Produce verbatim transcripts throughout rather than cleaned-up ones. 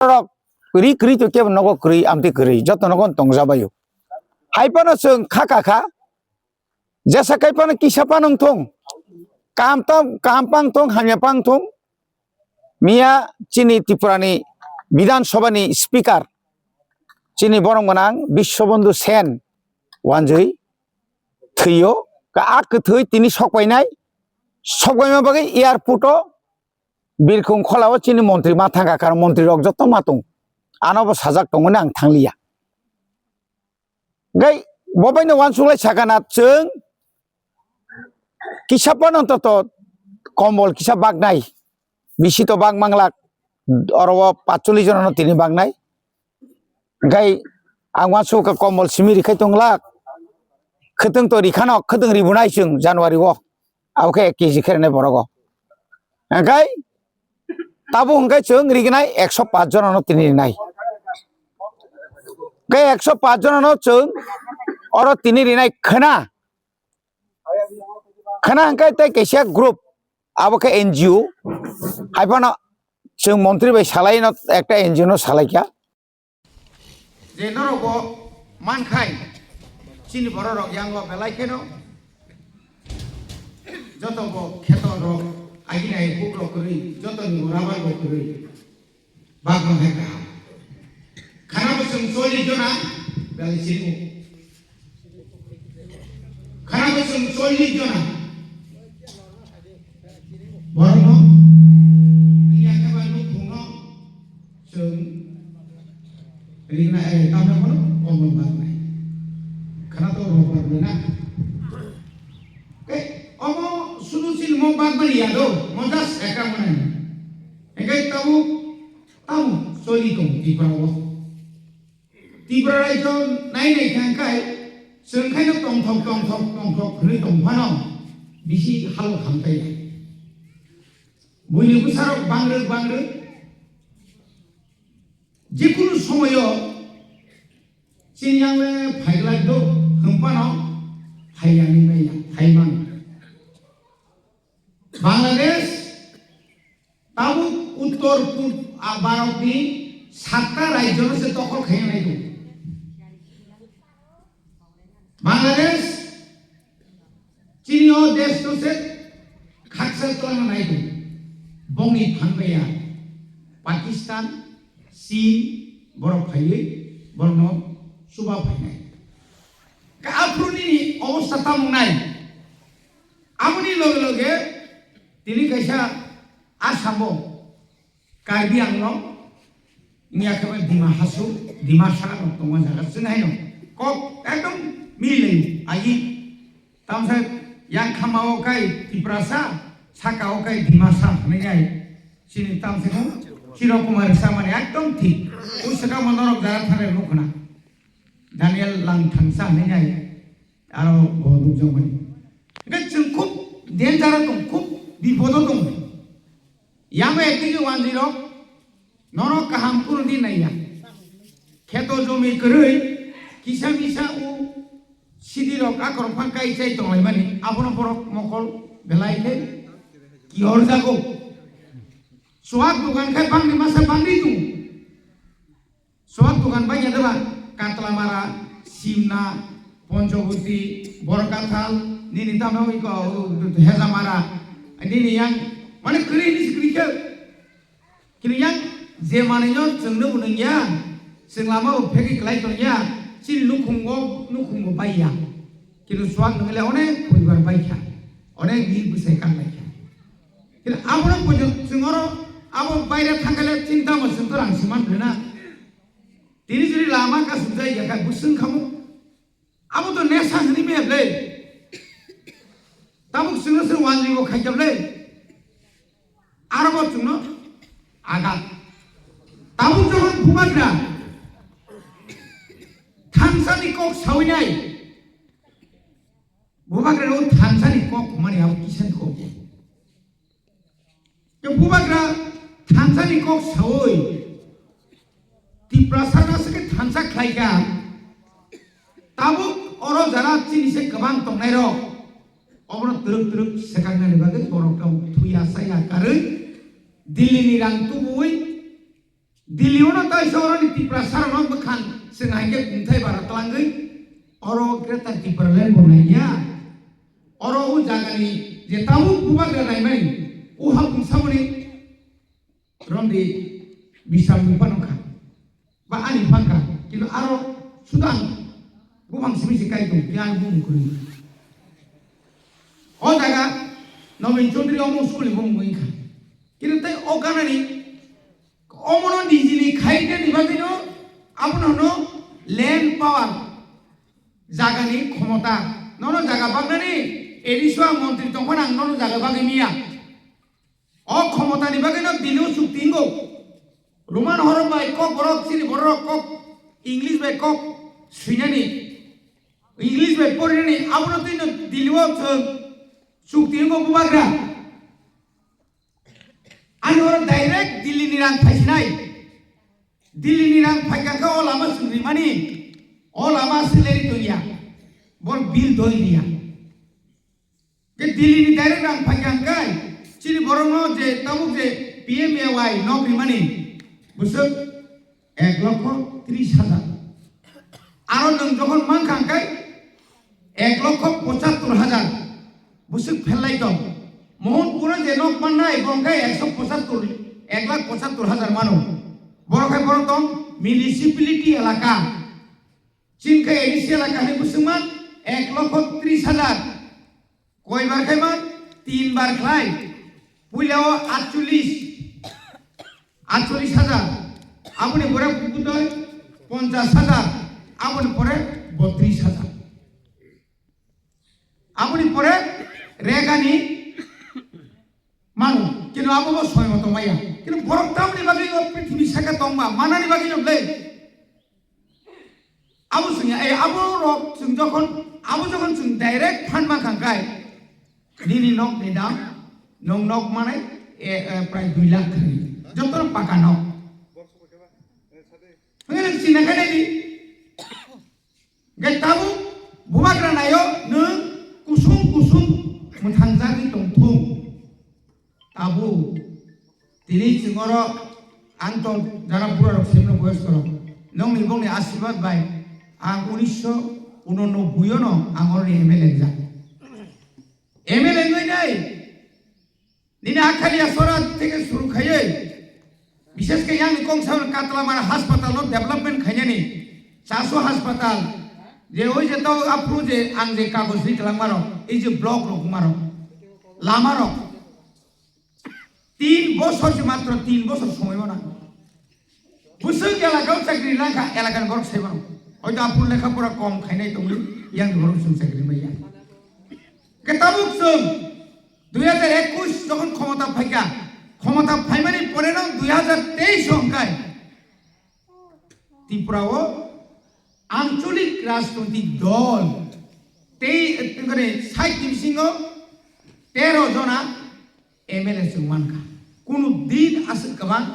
rok ri kwrwi to kebo nogo kwrwi, amtwi kwrwi, joto nogo tongjabaio. Hai phano chwng kha kha kha, jesa kai phano kisa phano wng thung, kaham tam, kaham pang thung, hamya pang thung. Miya chini Tripura ni Bidhan Sabha ni Speaker, chini borom gwnang Biswabandhu Sen wanjwi thwio, ka a kwthwi tini sokpainai, sokpaima bagwi airport o Birkhung khola o chini montri ma thangkha, karon montri rok joto ma tong, ano bo sajak tongmani ang thangliya. Gai bo bai no wansuk lai sakha na chwng kisa phano to, to kombol kisa baknai, bisi to bak manglak, oro o patcholish jona no tini baknai. Gai ang wansuk kha kombol simi rikhai tonglak, khwtwng to rikhano, khwtwng ribunai chwng January o. Abo khe ek kg khe rwnai borok o. Hingkhai tabuk hingkhai chwng rignai ekso paanch jona no tini rinai. Khe ekso paanch jona no chwng oro tini rinai khwna. Khwna hingkhai tei kaisa group abo khe N G O. Hai phano chwng montri bai salai no ekta N G O no salai kha. Je norok bo mankhai, chini borok rok yang o belai kheno joto bo kheto rok, agini ai huk rok kwrwi, joto ni rubber bo kwrwi, bak mankhai kaham. Khana bo chwng chollish jona belai chini. Khana bo chwng chollish jona. Borokno, wngya khe ba nukhungno chwng rikna, eh, tamno bono kobol baknai. Khana to rok baknai na. Tei omo sudu chini mo bakmani ya do, mo just ekta mwnai. Hingke tabuk, tabuk choli tong Tripura o. Tripura raijo nai nai kha hingkhai, chwng khaino tongthok, tongthok, tongthok hwnwi tong phano bisi halo khamtai ya. Buini bwsarok bangrwk, bangrwk, jekunu somoyo chini yang le phaiglak do, hwn phano phaiya ni maya, phaiman. Bangladesh tabuk uttor pur-, a, Bharat ni satta rajyo no se dokhol khaina nai tongo. Bangladesh chini o desh no se khaksa twlangna nai tongo. Bongni phan baya Pakistan, Chin borok phaiwi borokno chuba phainai. Ka aphuru nini obostha tamo nai? Aboni loge loge tini kaisa Asamo, Karbi Anglong, wngya khe bai Dima Hasao, Dimasa no tongo jaga chwng haino kok ekdom mili laio. Agi tamsa yang khamao kai Tiprasa, sakao kai Dimasa hwnwi nai. Chini tamsa khe Chiro Kumar Rwsapmani ekdom thik. O swkang mo norok jaga thangre nukhuna. Daniel Langthangsa hwnwi nai. Aro bo nukjakmani. Hingke chwng khub danger o tong, khub bipodo tong. Yamo ekdigi wanjwi rok, norok kaham kunu di naiya. Kheto jomi kwrwi, kisa misa o sidi rok akorok phang kai chai tonglaimani, abono borok mokol belai khe kihorjago. Chuak dogan khai bangni masa bangni tongo. Chuak dogan bai ya deba, Katlamara, Simna, Ponchobuti, Borkathal, nini tamo iko, Hejamara, nini yang, mane kwrwi hini si kwrwi khe. Kini yang je manwi no chwng no bo nung ya, chwng lama bo phegwi kwlai tong ya, chini nukhung o, nukhung bo bai ya. Kini chuak nungwi le onek poribar bai kha, onek bihik bwsai kan lai kha. Kini abono poito chwng oro abo baire thangkhe le chini tamo chwng to rang si man na. Tini jodi lama kasuk jai ya kha bwswng khamu. Abo to nesa hwnwi maya ble. Tabuk chwngno chwng wanjwi bo khaikya ble. Aro bo chwngno agat. Tabuk jokhon bubagra thansa ni kok sawi nai. Bubagra no thansa ni kok mani abo kisa ni kok. Tei bubagra thansa ni kok sawi Tiprasa no se khe thansa khlai kha. Tabuk oro jara chini se kwbang tongnai rok. Obono twrwk twrwk swkang nani bagwi borok rok thuya saya karwi Delhi ni rang tubui Delhi-o no taisa oroni Tiprasa rokno bwkhang chwng hai khe kungthai bara twlangwi oro Greater Tipraland bo naiya. Oro o jagani je tabuk bubagra naimani o hapung samani romdi bisam ni phano kha ba ani phan kha, kintu aro suda ang bumang simi se kai tong khe ani bumung kwrwi. O jaga Nobin Chaudhary omo school ni bumung wngkha, kintu tei o ganani omono nijini khaina ni bagwino abono no land power, jagani khomota, nono jaga bagnani A D C o ang montri tongphano ang nono jaga bagwi miya. O khomotani bagwino Delhi-o chukti wngo. Roman horok bai kok borok chini borok kok English bai kok swinani, English bai porinani abono twino Delhi-o chwng chukti wngo bubagra. Ani oro direct Delhi ni rang phaisinai. Delhi ni rang phaikha khe o lama chwng rimani, o lama se leri tongya, bor bill doi liya. Je Delhi ni direct rang phaikha hwnkhe chini borokno je tabuk je P M A Y nok rimani bwswk ek lokho tris hajar. Aro nwng jokhon mankha hwnkhe ek lokho pochattor hajar bwswk pherlai tong. Mohanpuro je nok mannai bo hwnkhe ekso pochattor, ek lakh pochattor hajar mano. Borok hai borok tong municipality elaka. Chini khe A D C elaka hinwi bwswk man ek lokho tris hajar. Koibar khe man? Tin bar khlai. Puila o atchollish, atchollish hajar. Aboni pore butoi ponchash hajar. Aboni pore botris hajar. Aboni pore regani mano. Kintu abo bo soi moto maya. Kintu borok tamni bagwi o prithibi saka tongma manani bagwi no ble. Abo chwng ya, eh, abo rok chwng jokhon, abo jokhon chwng direct phan mankha hwnkhe, nini nok ni dam, nwng nok manai, eh, eh, prai dui lakh kwrwi. Joto no paka nok. Hwnkhe nwng chini khe nai di. Hwnkhe tabuk bubagra naio nwng kusung kusung mwthangjagwi tongthung. Tabuk, tini chwng oro ang to jara bura rok simi rok boyos korok. Nongni bongni asirwad bai ang unisho unonoboi no ang oroni M L A wngjak. M L A wngwi nai nini Akhalia sora theke suru khaiwi, bishesh khe yang ni kongsa Katlamara hospital no development khainani, chaso hospital je oi je tau aphuru je ang je kagoj ri kwlangma rok, ei je block rok wngma rok, lama rok, Tin bosor se matro tin bosor somoi mano. Bwswk elaka o chakri langkha, elaka ni borok sai mano. Hoito aphuru lekha pora kom khainai tongwi, yang ni borok chwng chakri maya. Khe tabuk chwng dui hajar ekush jokhon khomota phaikha, khomota phaimani pore no dui hajar teis o hwnkhe Tripura o ancholik rajnoitik dol tei, tei sait ni bisingo tero jona M L A chwng mankha. Kunu din aswk kwbang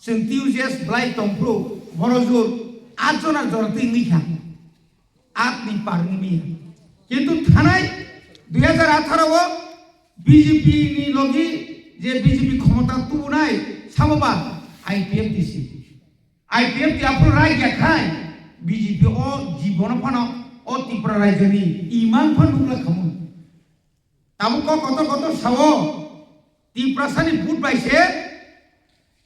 chwng T U J S belai tongphuru borok jor at jona jora twi wngwi kha. At ni par wngwi maya. Kintu thanai dui hajar atharo o B J P ni logi je B J P khomota tubunai saboba I P F T C. I P F T aphuru rai ya khai, B J P o jibono phano o Tripura rajyoni imang phan nukla khamu. Tabuk kok kotor kotor sao, Tiprasani vote bai se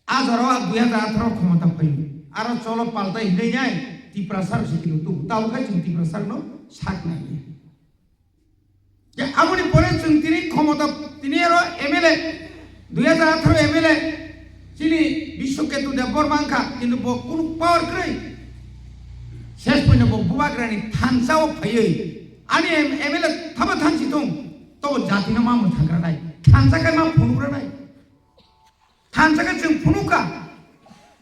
a jora o dui hajar atharo khomota phaio. Aro cholo paltai hinwi nai, Tiprasa rok se kilo tu. Tabuk khai chwng Tiprasa rokno sak nai. Ya, aboni pore chwng tini khomota, tini aro M L A, dui hajar atharo M L A, chini Biswaketu Debbarma wngkha, kintu bo kunu power kwrwi. Ses poino bo bubagrani thansa o phaiwi, ani M-, M L A thaba thansi thung, tobo jatino ma mwthangranai, thansa khe ma phunukranai. Thansa khe chwng phunukha,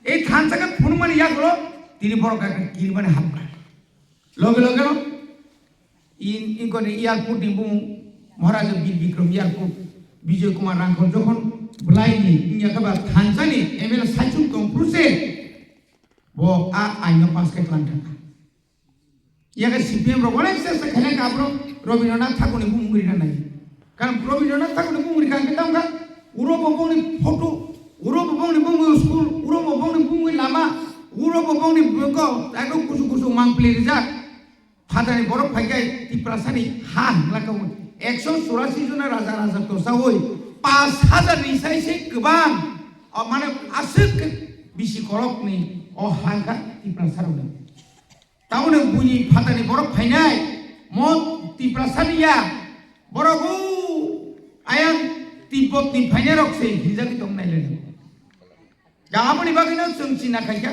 ei thansa khe phunukmani yagulo tini borok khe kirmani hapkha. Loge loge no in, inkoni airport ni bumung Maharaja Bir Bikram Airport, Bijoy Kumar Rangkhol jokhon belai ni wngya khe ba thansa ni M L A saichung tong phuru se bo a aino pass khe tlang thangkha. Yakhe C P M rok onek chesta khaina khe aborok Rabindranath Thakur ni bumung rina nai. Karon Rabindranath Thakur ni bumung rikha hwnkhe tamo kha uro bo bongni photo, uro bo bongni bumung school, uro bo bongni bumung Uro bo bongni bwkho, taibo kusu kusu mangpili rijak. Phatani borok phaikai Tiprasani ha hwnglai tongo. Ekso churasi jona raja raja tosaui pash hajar ni sai se kwbang. O mane aswk bisi korokni o ha wngkha Tiprasarokni. Tamoni buini phatani borok phainai, mo Tiprasani ya, borok o ayang Tibotni phainairok se hinjagwi tong nai le. Da aboni bagwino chwng china khaikha,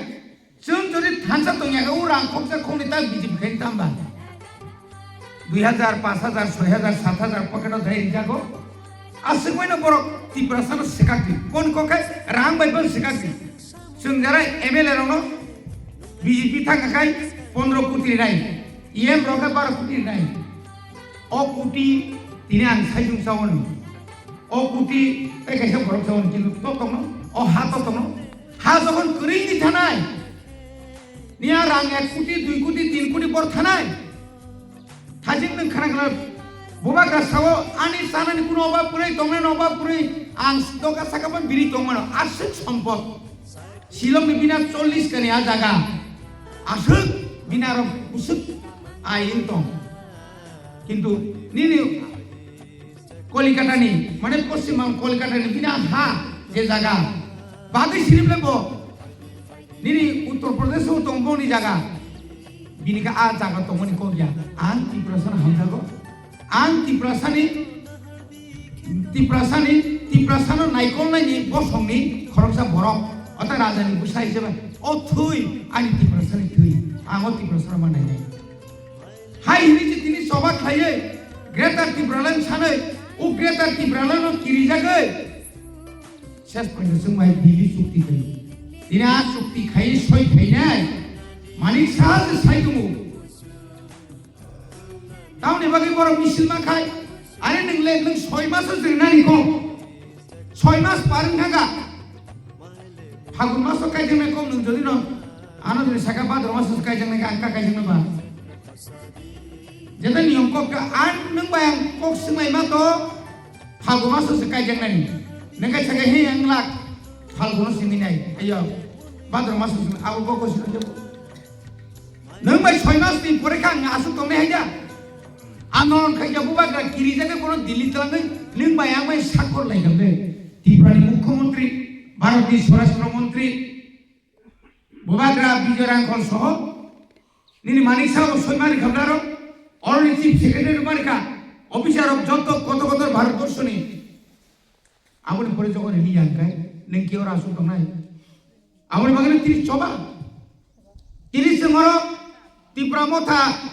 chwng jodi thansa tongya khe, o rang khoksa khoknwi ta B J P khaini tamba? Dui hajar, pash hajar, soi hajar, sat hajar pocket o dai rijak o. Aswk baino borok Tiprasano swkak di. Kon kok khe rang bai phano swkak di. Chwng jara M L A rokno B J P thangkha khai pondro koti rinai, E M rok khe baro koti rinai. O koti tini ang saichung sao no. O koti tei kaisa borok sao no, kintu to tongno, o ha to tongno. Ha jokhon kwrwi di thanai, niya rang ek koti, dui koti, tin koti bor thanai. Thajik nwng khana khana bubagra sao, ani chanani kuno obab kwrwi, tongnani obab kwrwi, ang doka saka phan biri tongmano, aswk sompot. Shillongni bina chollish kani a jaga, aswk bina rok bwswk ai wng tong. Kintu nini Kolikatani, mane Poschim Bang Kolikatani bina ha je jaga, bagwi sirip le bo. Nini Uttar Pradesh o tong boni jaga, bini khe a jaga tongmani kok ya. Ang Tiprasano hamjago. Ang Tiprasani, Tiprasani, Tiprasano naikolnaini bosongni khoroksa borok. Ota rajani bwsa hisabe o thwi, ani Tiprasani thwi. Ang o Tiprasano ma nainai. Hai hwnwi je tini choba khlaiwi Greater Tipraland sanwi, o Greater Tipraland no kirijagwi ses phaino chwng bai Delhi chukti khai. Tini a chukti khai soi khainai. Manik Saha se sai tongo. Tamoni bagwi borok misil ma khai. Are nwng le, nwng soi maso jwng nani kok. Soi mas par wng kha ga. Phagun maso kaijaknai kok nwng jodi no. Ano jodi saka Bhadra maso kaijaknai kha, ang kha kaijaknai ba. Jeta niyom kok kha, ang nwng bai ang kok swnglaima to. Phalgu maso se kaijaknani. Nengkai saka he ang lak. Phalgu no simi nai. Ayo. Bhadra maso simi abo kok simi. Nwng bai soi mas ni pore kha ang aswk tongnai hai da. Andolon khai ja bubagra kiri jaga kono Delhi twlangwi nwng bai ang bai sakor lai khamde. Tripura ni Mukhyamantri, Bharat ni Swarashtra Mantri, bubagra Bijoy Rangkhol soho nini manik sao soimani khamdaro, already chief secretary rok manikha, officer rok joto koto kotor Bharat borso ni. Aboni pore jokhon rili yang khai, nwng khe ora aswk tongnai? Aboni bagwi tini choba. Tini chwng oro Tipra Motha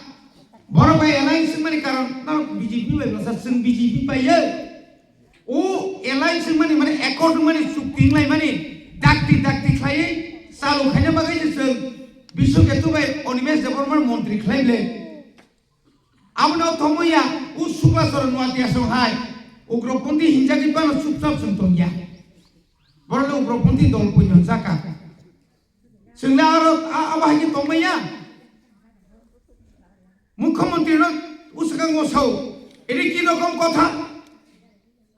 borok bai alliance wngmani karon no B J P bai bwsa chwng B J P bai ye. O alliance wngmani mane accord wngmani chukti wnglaimani dakti dakti khlaiwi chalu khaina bagwi se chwng Biswaketu bai Animesh Debbarma montri khlai le. Abono thomwi ya, o Suklasoro Nuatia song hai ugroponthi hinjagwi phano chupchap chwng tongya. Borokno ugroponthi dol poino jaka. Chwngno aro a-, abo hai khe tongmaya. Mukhyamantri no uswkang o sao, "Eri ki rokom kotha?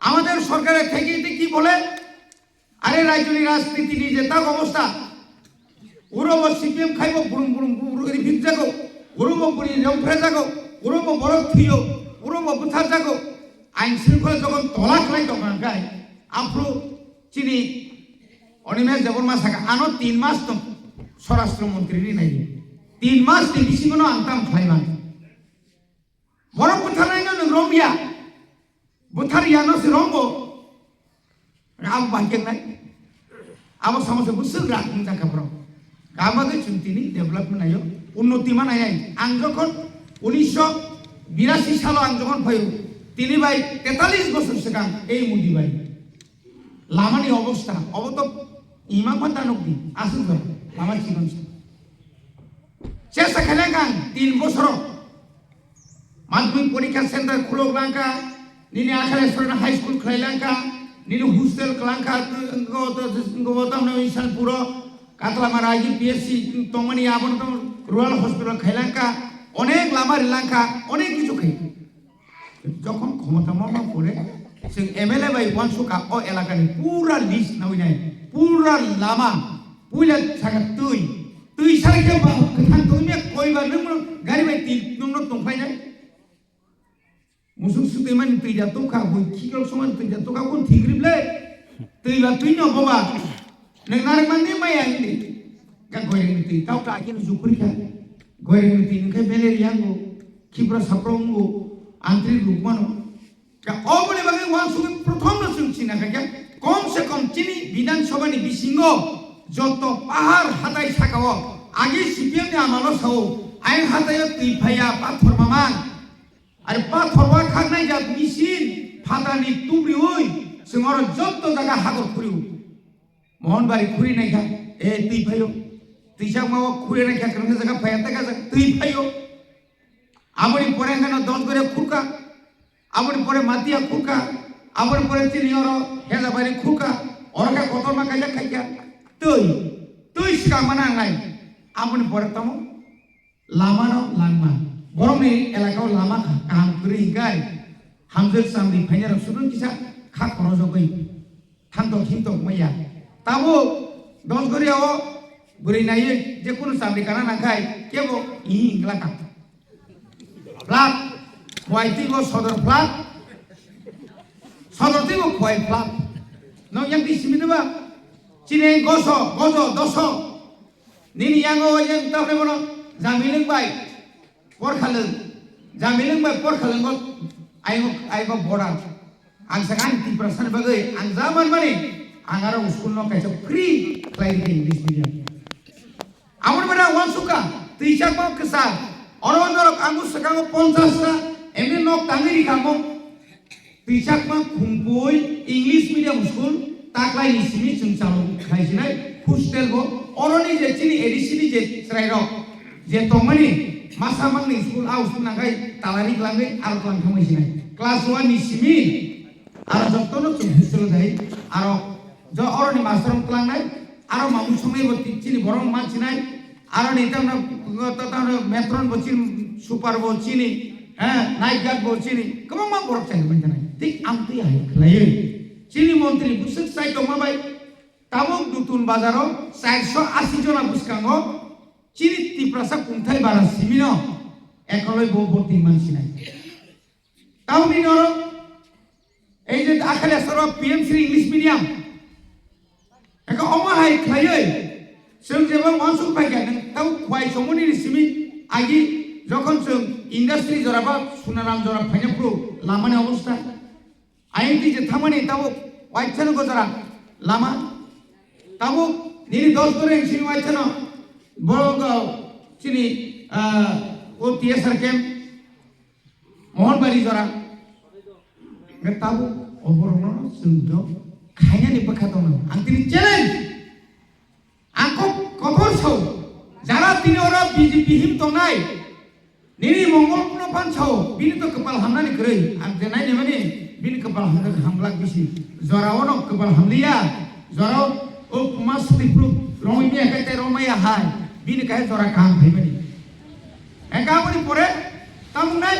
Amader sorkare theke ete ki bole? Are rajyoni rajniti ni je tak obostha, uro bo C P M khaibo burum burum bu-, uri phikjago, uro bo buri rong phrejago, uro bo borok thuyo, uro bo butharjago." Ain shringkhola jokhon tola khlai tongkha hwnkhe, aphuru chini Animesh Debbarma saka, ano tin mas tong Swarashtra Mantri ni nai. Tin mas ni bisingo no ang tam khlai man. Borok butharnai no nwng romya. Buthar ya no se rombo. Abo bahai khe nai. Abo samo se bwswk rak wng jakha borok. Kama khe chwng tini development nayo, unnoti ma nai nai. Ang jokhon unisho birasi salo ang jokhon phaio, tini bai tetalis bosor swkang ei Modi bai. Lama ni obostha, obo to imang phan ta nukdi, aswk bai, lama chikon sa. Chesta khailai kang tin bosoro. Madhyamik porikha center khulok langkha, nini Akhaleshwar high school khlai langkha, nini hostel klangkha, ngo to, ngo to no Isanpuro, Katlamara I G P S C tongmani abono to rural hospital khailangkha, onek lama rilangkha, onek kichu khai. Jokhon khomota mama pore, chwng M L A bai uansukha o elakani pura list nawi nai, pura lama, puila saka twi, Eba nwng gari bai twi nwngno tongphainai. Musuk sutwi mani twi da tukha, bui khiklok songmani twi da tukha, kun thik rib le. Twi ba twi no boba. Nwng narwk mani maya hindi. Ga goireng twi tau ta khe jukuri kha. Goireng twi nwng khe malaria ngo, khibra sapro ngo, antri ruk mano. Ka oboni bagwi uansugwi prothom no chwng china kha khe, kom se kom chini Bidhan Sabha ni bisingo joto pahar hatai sakao agi C P M ni amalo sao, ayang hataio twi phaiya, pathor mamang. Are pathor wa khaknai jat misin phatani tubriui chwng oro joto jaga hagor khuriu. Mohanbari khuri naikha, e twi phaio. Twi chakma o khuri naikha, kwrwngsa jaga phaiya, tei kaisa twi phaio. Aboni pore hwnkhe no dos gore khurka, aboni pore Matia khurka, aboni pore chini oro Hezabari khurka, oro khe kotorma kaijak khaikha, twi, twi swkang ma nangnai, aboni pore tamo lama no langma, borokni elaka o lama kha, kaham kwrwi hinkhai, hamjwk chamri phainai rok sudun kisa kha khorojogwi. Thantok himtok maya. Tabuk dos goria o bwrwi naiwi je kunu chamri kana nangkhai kebo ihi inglaka. Flat. Khwai twibo sodor flat. Sodor twibo khwai flat. Nong yang di simi ba? Chini goso, gojo, doso. Nini yango yang tapre bono jamiling bai. Porkhalwng, jamiling bai porkhalwng bo ayung, ayung border. Ang sakha ang Tiprasa ni bagwi ang ja manmani ang aro school no kaisa free khlai rikha English medium. Aboni bagwi ang uansukha twi chakma kwchar. Oro norok ang bw swkango ponchash ta M A nok tangwi rikha mo. Twi chakma Khumpui English Medium School taklaini simi chwng chalo khlai sinai hostel bo. Oroni je chini A D C ni je chwrairok je tongmani masa mangni school, a school nangkhai talari klangwi aro tlang thangwi sinai. Class one ni simi aro jotono chwng hostel o dai aro jo oroni master rok tlangnai aro mamung songnai bo ti-, chini borok man sinai. Aro ni tamo, tamo metron bo chini, super bo chini, eh, night guard bo chini, kwbangma borok chai bai tanai. Thik amtwi hai khlaiwi chini montri bwswk chai tongma bai tabuk Nutun Bazar o charso asi jona bwskango chini Tiprasa kungthai bara simi no ekoloi bo borti man sinai. Tamoni norok ei je akhali asoro P M Shri English Medium. Eka omo hai khlaiwi chwng jeba uansuk phaikha, nwng tau khwai somoni ni simi agi jokhon chwng industry jora ba Sunaram jora phaina phuru lamani obostha. Ayang twi je thangmani tabuk waithano gojora lama. Tabuk nini dos gore sini waithano borok, uh, chini, uh, o T S R camp. Mohanbari jora. Nge tabuk oborokno chwng do khainani bwkha tongno. Ang tini challenge. Ang kok kotor sao. Jara tini oro B J P him tongnai. Nini mongol no phan sao. Bini to kwpal hamnani kwrwi. Ang je naini mani bini kwpal hamnani hamglak bisi. Jora ono kwpal hamliya. Jora o kuma suti proof. Rongwi miya khe te rongmaya hai. Bini kahe jora kaham phaimani. Engka aboni pore tamung nai,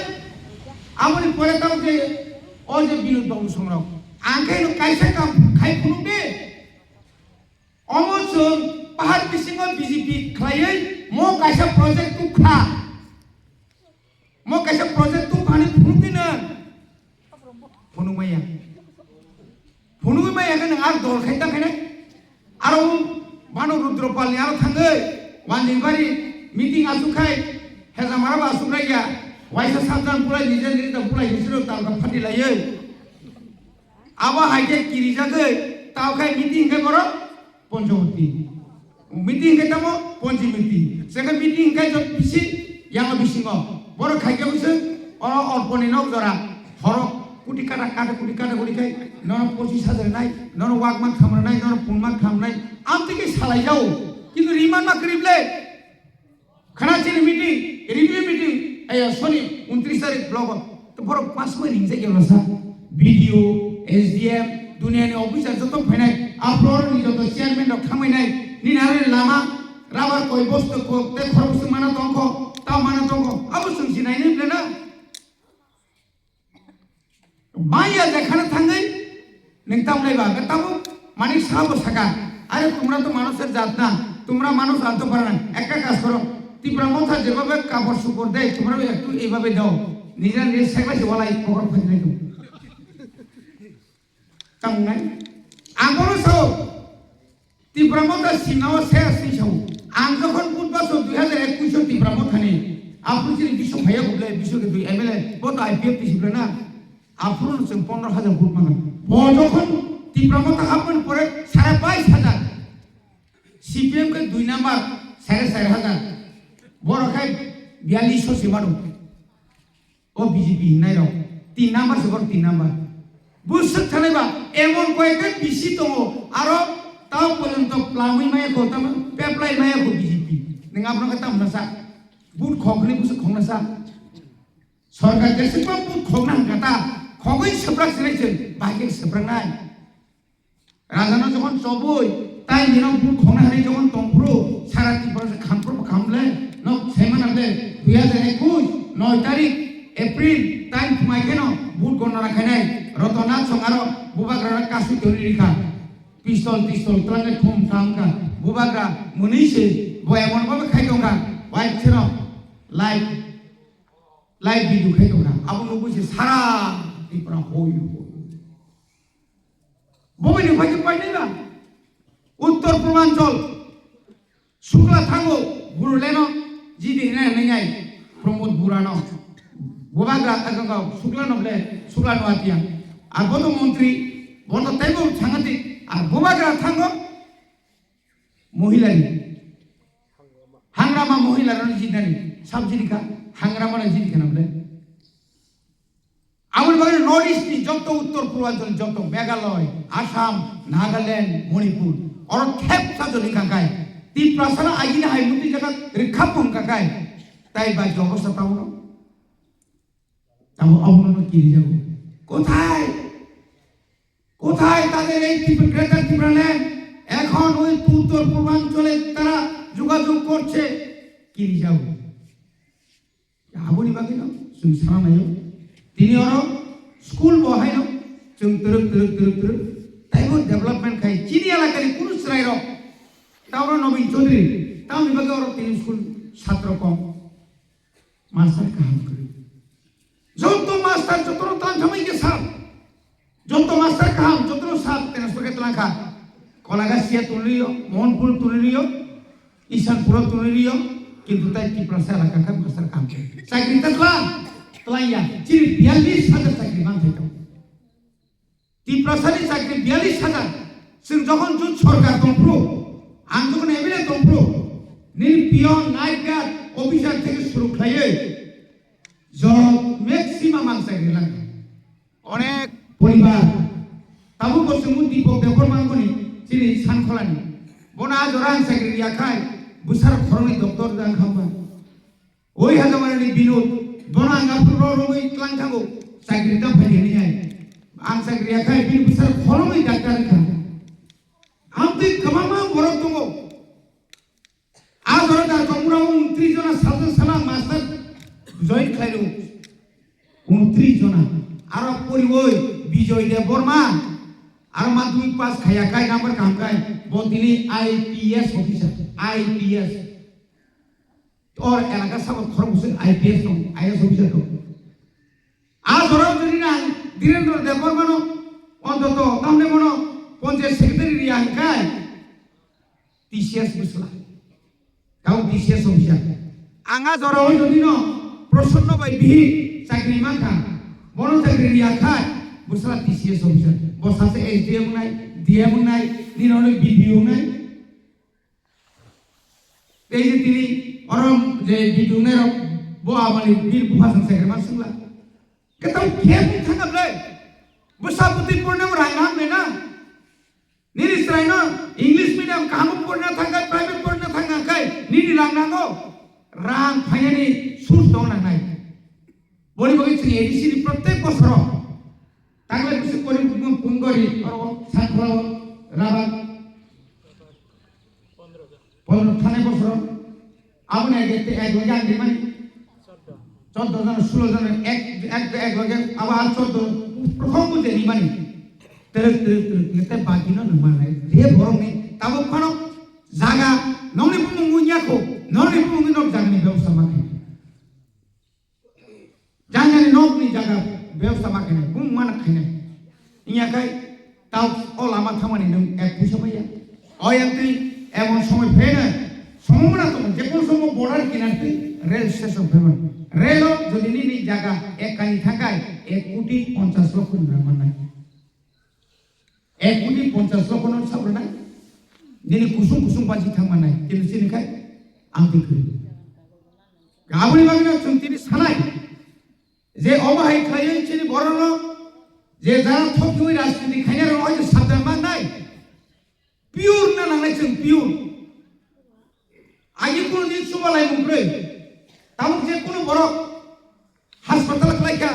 aboni pore tamung je o je Binod Babu Songrok. Ang khe no kaisa kam khai phunuk de. Omo chwng pahar bisingo B J P khlaiwi mo kaisa project tuk kha. Mo kaisa project tuk phani phunuk de nang. Phunuk maya. Phunugwi maya khe nwng aro dol khai ta khainai. Aro bano Rudropal ni aro thangwi Wanjibari meeting asuk khai, Hezamara bo asuk raiya, waisa sabjan bulai nijor nijor bulai hisiro talka phati laiwi. Abo hai khe kirijagwi tao khai meeting khai borok Ponchawati. Meeting hingke tamo ponchi meeting. Sengke meeting hingke jot bisi yanga bisingo. Borok khaikhe bwswk oro orponi nok jora. Horo kuti kata kata kuti kata kuti khai. Nono pochis hajar nai, nono wakman khamra nai, nono punman kham nai. Amtwi khe salai jao. Kintu riman ma kwrwi ble. Khana chini meeting, review meeting, aya, sorry, untris tarik blogo. To borok pas mai ringjak ya lasa. B D O, S D M, duniani officer joto phainai, aphro ni joto chairman rok thangwi nai, nini aro lama, rubber koi bosto ko, te khorok bwswk mana tongkho, ta mana tongkho, abo chwng sinai ni ble na. Maya jekhane thangwi nwng tamlai ba, tabuk manik sabo saka, "Are tumra to manusor jat na, tumra manush anto para na, ekta kaj koro, Tipra Motha jebhabe kapor supor de, tomorao ektu eibabe dao. Nijera nije seklai se walai kokor phainai tong. Tamnai? Ang bono sao, Tipra Motha simnao se asni sao. Ang jokhon put baso dui hajar ekush o Tipra Mothani, aphuru chini bisu phaiya khuble, bisu ke dui M L A, bo to I P F T si na. Aphuru no chwng pondro hajar vote mano. Bo jokhon Tipra Motha hapmani pore sare bais hajar. C P M ke dui number, sare sare hajar. Borok khai biyallis so se mano. O B J P hinai rok. Tin number se borok tin number. Buswk thanai ba, emon koyekta B C tongo, aro tao porjonto plamwi maya kho, tamo peplai maya kho B J P. Neng abono khe tamo na sa. Vote khokni buswk khokna sa. Sorkar jeswkma bwk khokna hwnkha ta, khogwi swprak sinai chwng, bahai khe swpraknai. Rajano jokhon chobwi, tai nino bwk khokna hwnwi jokhon tongphuru, sara Tripura se khamphuru bo khamle, nok saimana ble, dui hajar ekush, noi tarik April, tai phungai kheno bwk gonna rakhainai, Rotona chwng aro bubagra kasui toni rikha. Pistol, pistol, twlangwi thum tham kha, bubagra mwnwi se, bo emon bhabe khai tongkha, white seno, light. Live video khai tongkha, abo nugwi se sara Tripura hoi hoi. Bo bai ni phai phai nai ba. Uttor Purbanchal, Sukla thango, Guruleno, jidi hinai hinai ngai, Pramod Burano. Bubagra, aganga, Sukla noble, Sukla no atia. Ar bodo montri, bodo taibo sangati, ar bubagra thango, Mohilani. Hangrama mohila rani jidani. Sab jidika. Hangrama na jidika na bole. Aboni bagwi North East ni jotto Uttor Purbanchal ni jotto Meghalaya, Assam, Nagaland, Manipur. Oro thep sa joni kangkai. Tiprasa na agini hai muti jaga rikha pung kangkai. Tai bai jogo sa tamo. Tamo abono no kiri jago. Kothai? কোথায় তাদের এই ত্রিপুরা, গ্রেটার ত্রিপুরাল্যান্ড? এখন ওই উত্তর পূর্বাঞ্চলে তারা যোগাযোগ করছে। Kiri jago. Aboni bagwi no chwng sana naio. Tini oro school bo haino chwng twrwk twrwk twrwk twrwk taibo development khai chini elakani kunu chwrairok. Tauro Nobin Chaudhary, tamoni bagwi oro tini school satro kom. Master kaham kwrwi. Joto master jotono tlang khamai khe sir. Joto master kaham jotono sir transfer khe tlang kha. Kolagasia tuli rio, Mohanpur tuli rio, Isanpuro tuli rio, kintu tai Tiprasa elaka kha master kaham kwrwi. Chakri ta tlang, tlang ya. Chini biyallis hajar chakri man thai tong. Tiprasani chakri biyallis hajar. Chwng jokhon jut sorkar tongphuru, ang jokhon M L A tongphuru, nini peon, night guard, officer theke suru khlaiwi jot maximum ang chakri langkha. Onek poribar, tabuk bo chwngno Deepak Debbarma wngmani chini Sankholani. Bono a jora ang chakri riya khai, bwsarok khoroknwi doctor da wngkha wngkha. Oi Hajamarani Binod, bono ang aphuru rw rwgwi tlang thango, chakri ta phai hwnwi hai. Ang chakri ya khai, bini bwsarok khoroknwi doctor wngkha. Amtwi kwbangma borok tongo. A jora Darkomura ungtris jona sajwk sala master join khlairw. Ungtris jona. Aro poriwi Bijoy Debbarma, aro madhyamik pass khaiya khai number kaham khai, bo tini I P S officer, I P S. Or elaka sabo khorok bwswk I P S tong, I A S officer tong. A jorao jodi nang Dhirendra Debbarmano ontoto tamne bono panchayat secretary riya hwnkhai T C S bwsla. Tamo T C S officer. Ang a jorao jodi no Prasanna bai bihi chakri mankha, bono chakri riya khai bwsla T C S officer. Bo sase S D M wngnai, D M wngnai, nini ono B D O wngnai. Tei je tini oro je video nai rok bo aboni bir bupha sang sai ma sungla. Ketau khe bung thangam le. Bwsa bwtwi porna rang nang le na. Nini srai no English medium kaham porna thangkai, private porna thangkai, nini rang nango. Rang phainani source tong nangnai. Boni bagwi chwng A D C ni protek bosoro tagle bwswk kori bumung pungori oro Sankhorao Rabak pondro thanai bosoro aboni age te ek loge ang rimani choddo jona sulo jona ek ek ek loge abo ar choddo prothom buje rimani terek terek terek te bagino nang manai je borok ni tabuk phano jaga nongni bumung wngya kho nongni bumung ni nok jaga bebosta ma khainai. Jangani nokni jaga bebosta ma khainai, bung mana khainai. Wngya khai tao o lama thangmani nwng ek puisa maya. O yang twi emon somoi pheno, somoi mano tongo, je kono somoi border kinar twi rail station phaimani. Rail o jodi nini jaga ek kani thangkhai, ek koti ponchas lokho ni rang mannai. Ek koti ponchas lokho no sab rwnai. Nini kusung kusung baji thang mannai. Kintu chini khai ang twi kwrwi. Aboni bagwi no chwng tini sanai je omo hai khlaiwi chini borok no je jara thok thwi rajniti khaina rok no je sabdan mannai. Pure na nangnai chwng pure. Agi kunu din chuba lai mung kwrwi. Tabuk je kunu borok hospital khlai kha,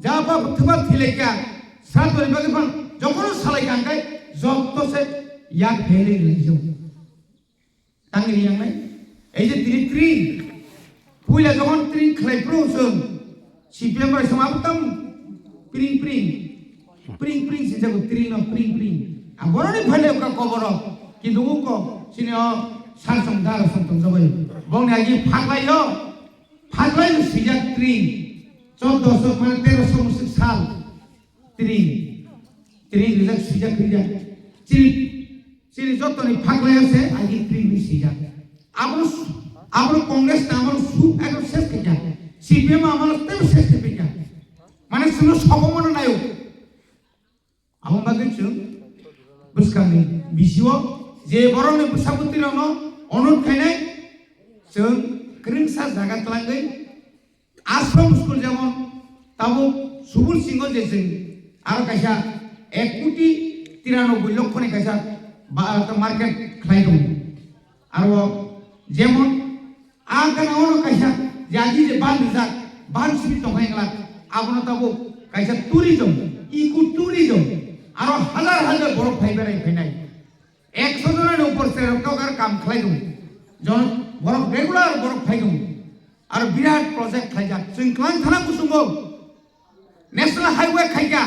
ja ba thwba thwi lai kha, sra tori bagwi phang jokono salai kha hwnkhe jotto se yak phele ri lai jao. Tang ri yang nai. Ei je tini tring. Puila jokon tring khlai phuru chwng C P M bai sama tam pring pring. Pring pring si jago tring no pring pring. A boroni phale ka koboro. Kintu uko sini o sarsong dara song tong jago. Bongni agi phaklai yo. Phaklai yo sijak tring. Chordoso mane teroso musik sal. Tring. Tring rijak sijak rijak. Chini, chini jotoni phaklai ase agi tring ni sijak. Abo, abo Congress na amo su ego ses khaikha. C P M amo tebo ses khaikha. Mane suno sobo mono nayo. Abo bagwi chwng bwskangni bisio je borokni bwsa bwtwirokno onut khainai chwng kwrwngsa jaga twlangwi ashram school jemon tabuk Subul Singho je chwng aro kaisa ek koti tiranoboi lokkho ni kaisa ba-, market khlai tongo. Aro jemon a gana ono kaisa jadi je ban rijak, ban simi tongkha wngla, abono tabuk kaisa tourism, eco tourism, aro hajar hajar borok phai berai phainai. Ekso jona ni upor se rok tok ar kam khlai tongo. Jon-, borok regular borok phai tongo. Aro birat project khlaijak. Chwng kwlwng thana kuchungo national highway khaikha,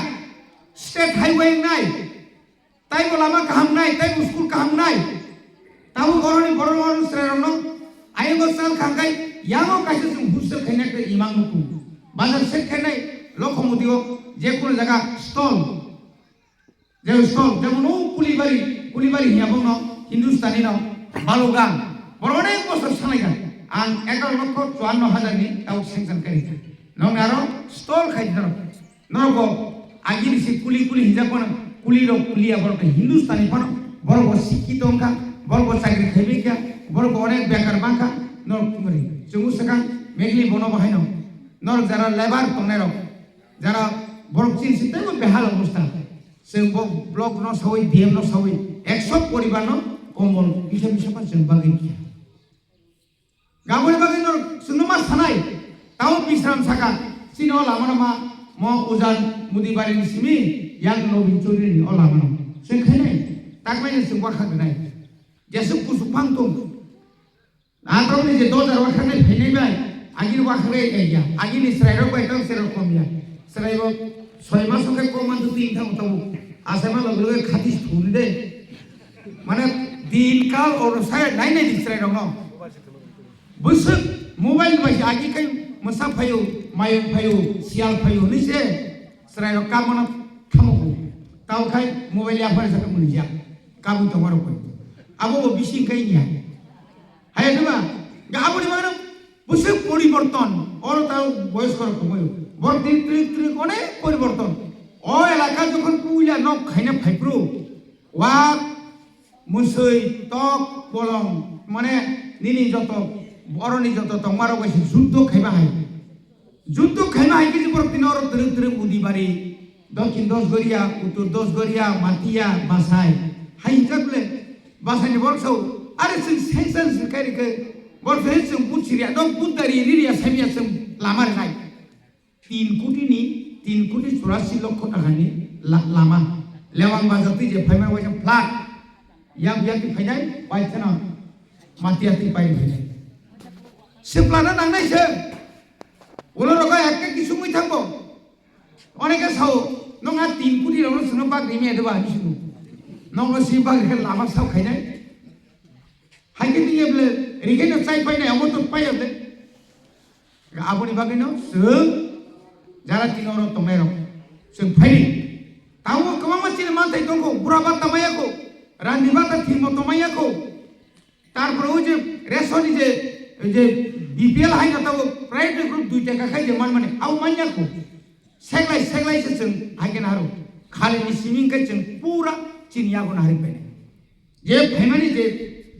state highway wngnai. Taibo lama kaham nai, taibo school kaham nai. Tabuk oroni borok oroni chwrairokno ayungo chal kha hwnkhe yango kaisa chwng hostel khaina khe imang nukhung. Bazar set khainai lokhomudio je kono jaga stall. Je stall, jemon o Kulibari, Kulibari hiya bongno Hindustani no Balugang. Borok onek bosor sanai kha. Ang egaroh lokho chuanno hajar ni tabuk sanction kari kha. Nokni aro stall khai di norok. Norok bo agini si kuli kuli hinjak mano, kuli rok kuli ya borok Hindustani phano, borok bo sikki tong kha, borok bo chakri khaibai kha, borok bo onek bekar mang kha, norok tongmani. Chwng swkang mekli bono bo haino. Norok jara labour tongnai rok, jara borok chini si teibo behal obostha. Chwng bo block no sawi, D M no sawi, ekso poribar no kombol kisa kisa pa chwng bagwi kha. Gaboni bagwi norok chwngno ma sanai, tamo Bisram saka, chini o lama no ma, mo Ujan Mudi Bari ni simi, yang Nobin Chaudhary ni o lama no. Chwng khainai, takmai ni chwng wakha gwnai. Jesuk kusuk phang tung. Atok ni je dojar wakha nai phainai bai, agini wakha bai ya, agini chwrai rok bai tang chwrai rok kom ya. Chwrai bo soi mas khe kom man tu tin thang tongo. Asai ma log log khati thun de. Mane din kal oro sai nai nai di chwrai rok no. Bwswk mobile bai se agi kai mwsa phaio, mayung phaio, siyal phaio hinwi se chwrairok kamano thamogo. Tamo khai mobile yaphar sakhe mwnijak. Kabui tongmarok bai. Abo bo bising kai niya. Hai diba? Ga aboni bagwi bwswk poriborton. Oro tao boyoskorok tongbaio. Borok trik trik trik onek poriborton. O elaka jokhon puila nok khaina phaiphuru. Wak, mwswi, tok, bolong, mane nini joto, oroni joto tongmarok bai se juddo khaiba hai. Juddo khaiba hai khe borok tini oro twrwng twrwng Udibari, Dokhin Dosgoria, Uttor Dosgoria, Matia, Basai. Hai hinjak le, Basai ni borok sao, are chwng sengsan se kai rikhe, borok se chwng but siriya, nok but dari ririya, samiya chwng lama rinai. Tin koti ni, tin koti churasi lokho taka ni la-, lama. Lewang bazar twi je phaima waisa flat. Yang yang twi phainai, bai kheno mati ati pai phainai. Se plan na nangnai se. Ulo rogo ekta kisumui thangbo. Oneke sao, nong a tin koti rok no sino bag rimi ede ba ni sino. Nong no si bag rikhe lama sao khainai. Hai khe tini eble Rikhe no chai painai, omo to paiya le. Aboni bagwi no chwng jara tini oro tongnai rok chwng phaini. Tabuk kwbangma chini manthai tongo, bura bata maya ko, randi bata thimo tongmaya ko. Tarpore o je ration ni je, je B P L hai no tabuk priority group dui taka khai je manmani, abo manya ko. Seglai seglai se chwng hai khe naro. Khali ni siming khe chwng pura chini yago nari painai. Je phaimani je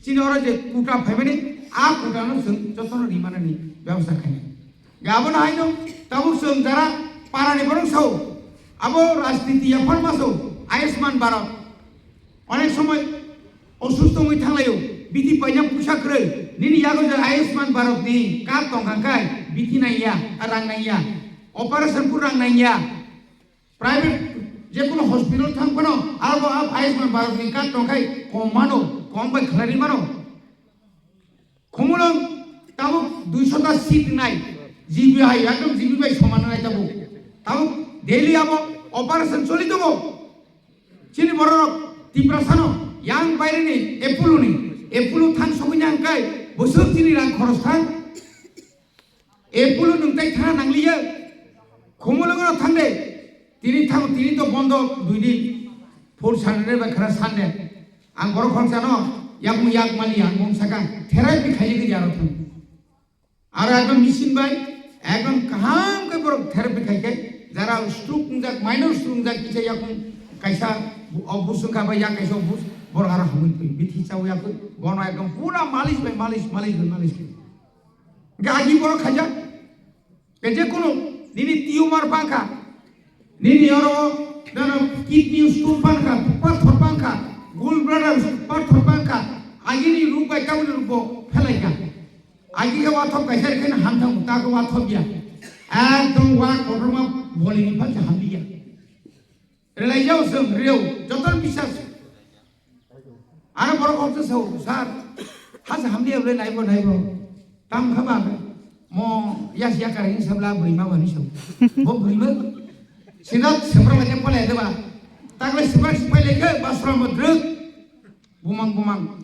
chini oro je kuta phaimani, a kuta no chwng jotono rimanani bebostha khainai. Ga abono haino tabuk chwng jara parani borok sao, abo rajniti yapharma sao, Ayushman Bharat. Onek somoy osusto wngwi thanglaio, bithi paina puisa kwrwi, nini yago je Ayushman Bharat ni card tongkha khai bithi nangya, rang nangya, operation pur rang nangya. Private jekunu hospital thang phano abo a Ayushman Bharat ni card tongkhai kom mano, kom bai khlai mano. Khumulwng tabuk duiso ta seat nai, G B hai, ekdom G B bai soman nai tabuk. Tabuk daily abo operation choli tongo. Chini bororok Tiprasano yang baire ni Apollo ni, Apollo thang sogwi nang kai bwswk chini rang khoros thang. Apollo nwng tai thana nangliya. Khumulwng no thang de. Tini thang, tini to bondo dui din. Fourth Saturday bai khara Sunday. Ang borok khoroksa no yakung yak mali ang mung saka. Therapy khai ke jaro thang. Aro ekdom machine bai ekdom kaham ke borok therapy khai ke. Jara stroke wngjak, minor stroke wngjak kisa yakung kaisa bu-, o busung ka bai yak kaisa bus borok aro hamui twi bithi chau yakung. Bono ekdom pura malis bai malis, malis bai malis khai. Hingke agi borok khaijak. Ke je kunu nini tumor bangkha, nini oro nana kidney stone bangkha, pathor bangkha, gallbladder pathor bangkha, agini ruk bai taboni ruk bo phelaikha. Agi ke wathop kaisa rikhe hamthang ta ke wathop ya. Ekdom wa kotorma bolini phalsa hamliya. Relaijao chwng reo, jotono bisas. Ano borok kok sa, "Sir, hasa hamliya bole naibo, naibo." Tam kha ba, mo yas ya kar hin sabla bwrwi ma bani sa. Bo bwrwi ma. Sida sebra lage pole de ba. Takle sebra sipai lege basra mo druk. Bumang, bumang.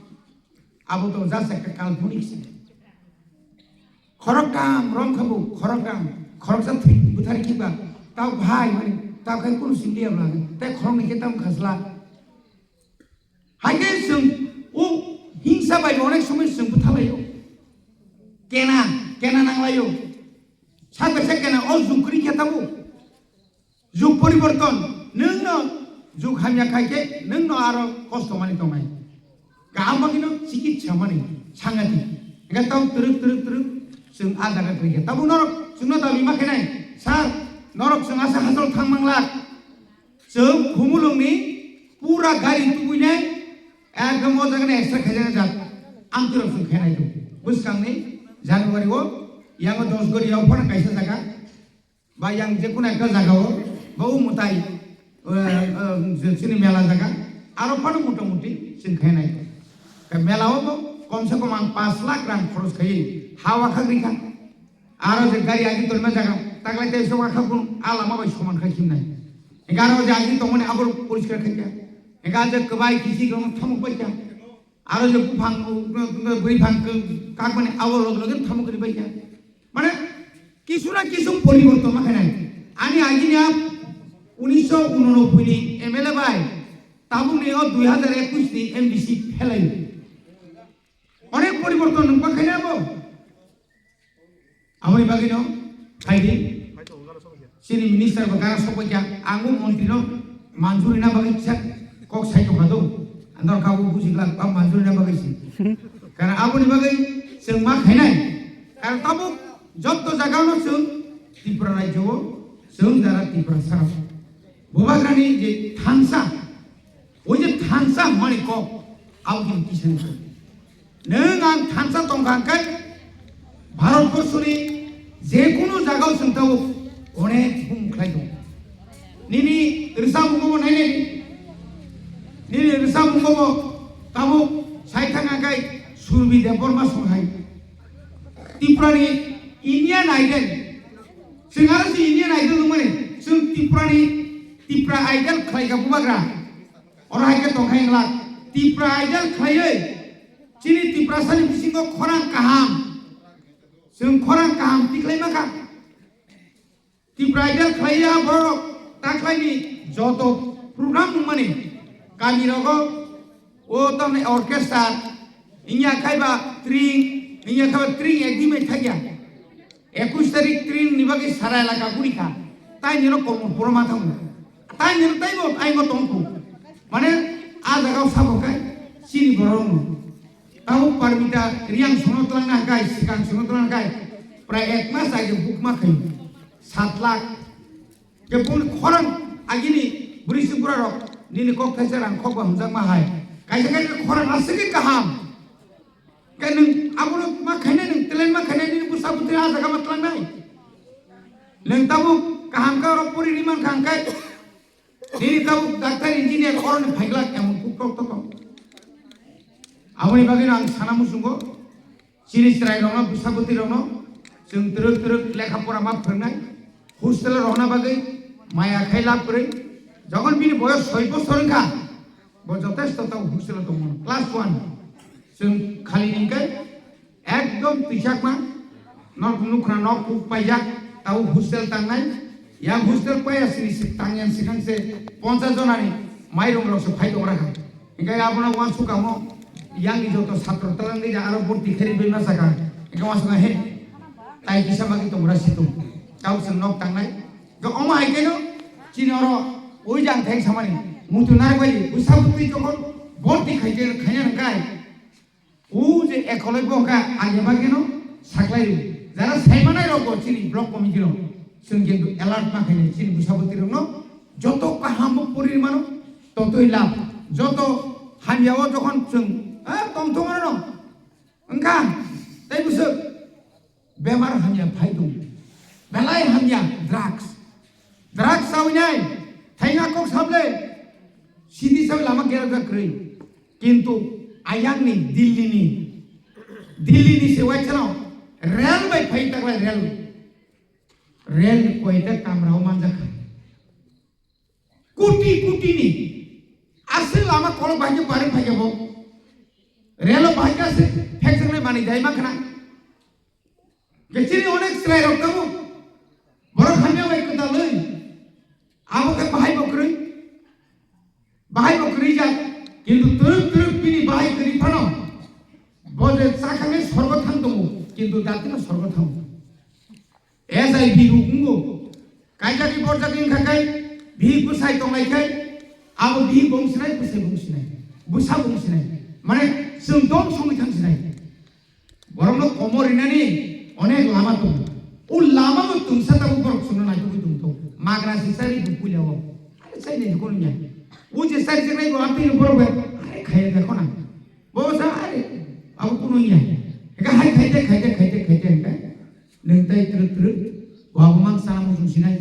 Abo to just ekta kalponik se. Khoroktham rom kha bo, khoroktham, khoroksa thwi bwthar kiba, tao bhai mani, tao khai kunu simliya bla, tei khoroknwi khe tamo khasla. Hai khe chwng o hingsa bai onek somoi chwng bwthalaio. Kena, kena nanglaio. Sak bai sak kena o jukri khe tamo. Jug poriborton, nwng no jug hamya khai khe nwng no aro kosto mani tongnai. Kaham bagwi no chikitsa mani sangati. Hingke tong twrwk twrwk twrwk chwng a jaga kwrwi khe. Tabuk norok chwngno dabi ma khenai, "Sir, norok chwng asa hachal thang manglak." Chwng Khumulwngni pura gari tubui nai, ekdom o jaga ni extra khaijak jak. Amtwi rok chwng khainai tongo. Bwskangni January o yango dos gori o phano kaisa jaga. Ba yang je kono ekta jaga o, ba o mwtai, eh, eh, je chini mela jaga, aro phano motamuti chwng khainai. Ka mela o bo kom se kom ang pash lakh rang khoros khai, ha wakhak rikha. Aro je gari agi tongma jaga, taklai tei se wakhak kun a lama bai soman khai khimnai. Ega aro je agi tongmani abo poriskar khai kha. Ega je kwbai kisi kong thamuk bai kha. Aro je buphang, bwrwi phang kakmani abo log loge thamuk kri bai kha. Mane, kisu na kisu poriborton ma khainai. Ani agini a unisho unonoboi ni M L A bai tabukni o dui hajar ekush ni M D C phelai. Onek poriborton nungma khainai abo. Aboni bagwi no phaidi. Chini minister bo gara sokbai kha, ang o montri no manjuri na bagwi kisa kok sai tongkha do. Andor kabo buji glak ba manjuri na bagwi si. Karon aboni bagwi chwng ma khainai. Karon tabuk jotto jaga no chwng Tripura rajyo o chwng jara Tripura sara. Bubagrani je thansa, o je thansa hwnmani kok, abo khe kisani kok. Nwng ang thansa tongkha hwnkhe Bharatborsoni jekunu jagao chwng tabuk onek bumung khlai tongo. Nini rwchapmungbo bo nainai di. Nini rwchapmungbo bo tabuk sai thang hwnkhe Surbi Debbarma song hai. Tripurani Indian Idol. Chwng aro se Indian Idol nungmani. Chwng Tripurani Tipra Idol khlaikha bubagra. Oro hai khe tongkha hinglak. Tipra Idol khlaiwi Chini Tiprasani bisingo khorang kaham, chwng khorang kaham tikhlai mankha. Tipra Idol khlaiya borok taklaini joto program wngmani kamirogo o tamni orchestra, wngya khaiba string, wngya khaiba string ekdin bai thakya. Ekush tarik string ni bagwi sara elaka guri kha. Tai nino komor poro ma thango. Tai nino taibo aingo tongkhu. Mane a jagao sabo khai chini borokno. Tabuk Parmita Reang sono twlangna hwnkhe, swkang sono twlangna hwnkhe, prai ek mas age bukma khaio, sat lakh. Khe boni khorang agini bwrwi sibura rok nini kok thaisa rang khokba hwnjakma hai. Kaisa kaisa khorang aswk khe kaham. Khe nwng abono ma khainai, nwng talent ma khainai, nini bwsa bwtwi a jaga ma twlangnai. Nwng tabuk kaham khe oro pori ri mankha hwnkhe, nini tabuk doctor, engineer, oroni phaiglak emon kukrok tokok. Aboni bagwino ang sana muchungo, chini chwrairokno, bwsa bwtwirokno chwng twrwk twrwk lekha pora ma phwrwngnai, hostel-o rohorna bagwi maya khai lab kwrwi. Jokhon bini boyos soi bosor wngkha, bo jotesto tabuk hostel-o tongmano, class one. Chwng khali hwnkhe ekdom twichakma, nok nukra nok kuk paijak, tabuk hostel tangnai. Yang hostel paiya sini si-, tangya swkang se ponchas jonani mairum rok se phai tong rakha. Hingke abono wansukamo yang ni joto satro twlang ni aro borti kheri bai ma saka. Hingke wansukha he tai kisa magi tong ra situ. Tabuk se nok tangnai. Ke omo hai keno chini oro oi jang theng samani. Mutu nai bai bwsa bwtwi jokhon borti khai khe khaina nang kai. O je ekoloi bo hwnkha age bageno saklai rw. Jara saimanai rok bo chini block committee rok chwng kintu alert ma khainai chini bwsa bwtwi rokno joto kaham bo pori mano totoi lab joto hamya o jokhon chwng a tongthong ano wngkha tei bwswk bemar hamya phai tongo belai hamya drugs drugs chawinai thainga kok sable sidi sawi lama gera jak kwrwi. Kintu ayangni Dillini, Dillini se waisano rel bai phai taklai rel. Rel koita kamrao manjakha. Kuti kuti ni. Aswk lama kolok bahai khe barwi phai khe bo. Relo bahai khe aswk phekjaknai manwi dai makhna. Kechini onek chwrai rok tongo. Borok hamya bai kwtalwi. Abo khe bahai bo kwrwi. Bahai bo kwrwi jak. Kintu twrwk twrwk bini bahai kwrwi phano. Bo je chakhangni sorgo thang tongo. Kintu datino sorgo thango. S I B ruk wngo. Kaijagwi borjagwi wngkha khe bihik bwsai tonglai khe abo bihik bo wngsinai, bwsai bo wngsinai, bwsa bo wngsinai. Mane chwng dom songwi thang sinai. Borokno komo rinani onek lama tongo. O lama bo tungsa tabuk borok chwngno naitugwi tongthok. Magra sisari bo puila o. Are chainai kono ya. O je sari jaknai bo amtwi borok bai. Are khaya da khona. Bo sa are abo kono ya. Eka hai khaite khaite khaite khaite hingka. Nwng tai twrwk twrwk. Bo abo mang sana muchung sinai.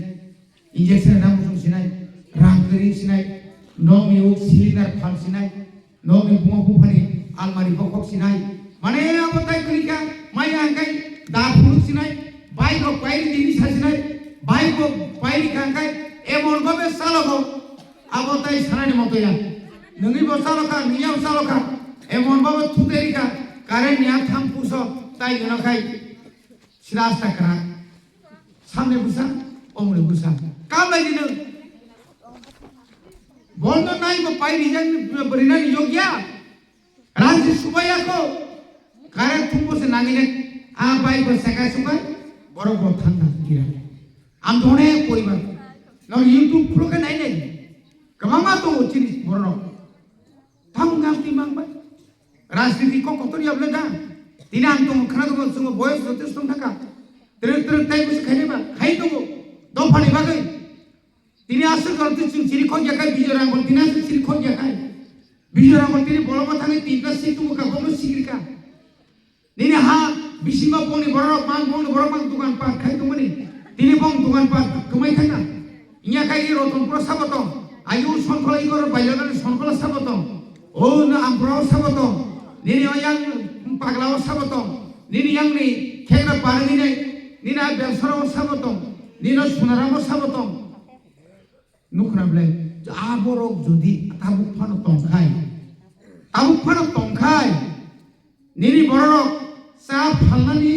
Injection rwna muchung sinai, rang kwrwi sinai, nokni uk cylinder phal sinai, nokni buma buphani almari bokhok sinai. Mane abo tai kwrwi kha, maya hwnkhe da phunuk sinai, bike rok pairi tini sa sinai, bike bo pairi kha hwnkhe emon babe chalogo, abo tai sanani moto ya. Nwngwi bo chalokha, nwngya bo chalokha, emon babe thuteri kha, current ni a tham puso tai gwnokha. Sida asta kwrak. Samne bwsa, omne bwsa. Kam lai di nwng. Bondo nai bo pai rijak ni, bwrwi nani yogya. Rang si subaya ko. Kare thumbo se nangine. A bai bo seka suka. Borok bo thang thang kira. Am dhone poribar. Nang YouTube khulo ke nai nai. Kwbangma tongo chini borok. Tamo ngam ti mang bai. Rajniti kok kotor yable da. Tini ang tong khana tong sungo boyos jotesto thaka. Tere tere tai bus khaine ba khai tongo. Dophani bagwi. Tini aswk jor ti ching chiri khon yakai Bijoy Rangol tini aswk chiri khon yakai. Bijoy Rangol tini bolong ma thangwi tinta si tubu ka bono sikri ka. Nini ha bisingo bongni borok mang, bongni borok mang dukan pat khai tongmani. Tini bong dukan pat kwmai thangna. Inya khai i Rotonpuro sabo tong. Ayu Sonkhola i goro Bailonani Sonkhola sabo tong. O no Ampura o sabo tong. Nini o yang Pagla o sabo tong. Nini yang ni Khengra Barani nai. Nini a Belsora o sabo tong. Nini o Sunaram o sabo tong. Nukhna belai, a borok jodi tabuk phano tongkhai, tabuk phano tongkhai, Nini bororok cha phalnani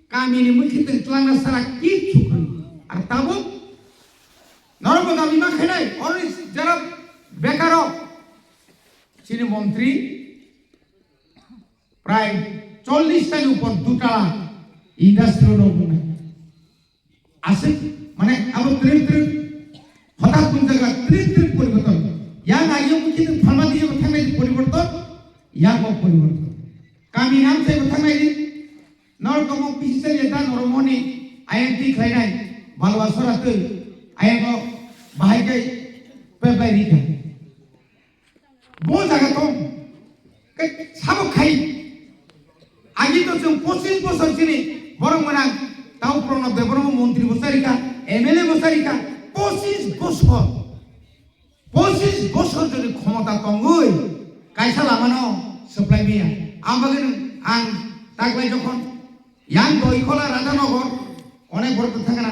kamini mui khe twng twlangna sara kichu khlai. Ar tabuk norokbo dabi ma khainai, oro jara bekarok chini montri prai chollish tani upor dutala industry rok wngnai. Aswk, mane, abo trip trip, hothat nung jaga trip trip poriborton. Yang ayo mui khe phalma diye bo thangnai di poriborton, yang bo poriborton. Kami nam sai bo thangnai di, nor komo pisi chali dan oro moni I M T khlainai, balwa sora twi, ayang o bahai kai peplai rika. Bo jaga tong, kai sabo khai. Agi to chwng pochis bosor chini borok mwnang tau Pranab Debbarma montri bo charikha, M L A bo charikha, pochis bosor. Pochis bosor jodi khomota tongwi kaisa lamano swplai maya. Ang bagwi nwng ang taklai jokhon yang Doikhola Radhanogor onek borok thangna.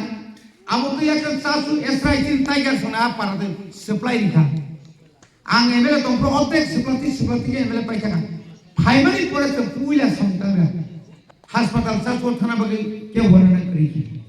Abo to ekta chasu S I T tiger sona a para de swplai rikha. Ang M L A tongphuru ortek swplati swplati khe M L A paikha. Phaimani pore se puila samtang ra. Haspatal chasu thana bagwi ke wana na kri.